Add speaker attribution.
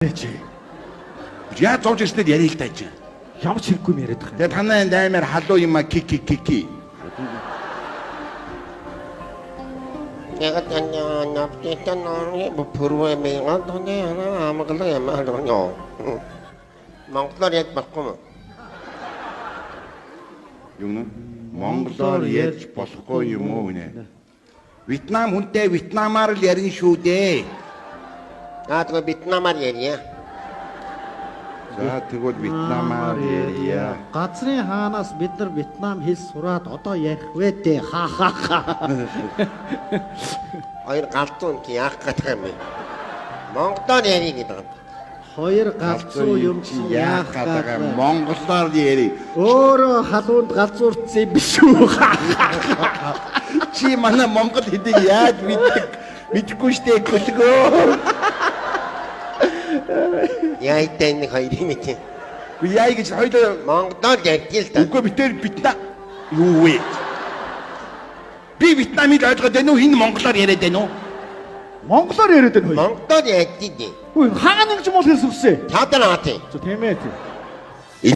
Speaker 1: Чи.
Speaker 2: Яа зовж ирснээр яриа л таа чи.
Speaker 1: Ямар ч хэрэггүй юм яриад байгаа юм.
Speaker 2: Тэгээ танай энд аймаар халуу юм а ки ки ки ки.
Speaker 3: 내가 다녀 납치했던 놈이 부르에 내가 돈에 하나 아무것도 야마하더군요. Монголоор яаж болохгүй юм?
Speaker 2: Юу нэ? Монголоор ярьж болохгүй юм уу гинэ? Вьетнам хүнтэй вьетнамаар л ярина шүү дээ.
Speaker 3: Аа, тэгвэл вьетнамаар ярья.
Speaker 2: За, тэгвэл вьетнамаар ярья.
Speaker 4: Газрын хаанаас бид нар Вьетнам хэл сураад одоо ярих вэ дээ. Ха ха ха.
Speaker 3: Хоёр галзуу юм чи яах гэдэг юм бэ? Монголоор ярих гэдэг юм.
Speaker 4: Хоёр галзуу юм чи яах
Speaker 2: гэдэг
Speaker 4: гэдэг
Speaker 2: юм? Монголоор ярив.
Speaker 4: Өөрөө халуунд галзуурдсан юм биш үү? Ха ха.
Speaker 2: Чи манай монгол хэдийг яаж мэддэг? Мэдхгүй штэ гөлгөө.
Speaker 3: Яйтай нэг хоёрын мэт.
Speaker 2: Би яа гэж хоёлоо
Speaker 3: Монголоор ярьж л та.
Speaker 2: үгүй би тэр Вьетнам юу вэ? Би Вьетнамыг ойлгоод байна уу? Хин монголоор яриад байна уу?
Speaker 1: Монголоор яриад байна хоёр.
Speaker 3: Монголоор ярьж дээ.
Speaker 1: Үгүй хаана нэг ч монгол хэл сурсан.
Speaker 3: Та нар аа тий.
Speaker 1: За, тийм ээ. Тийм.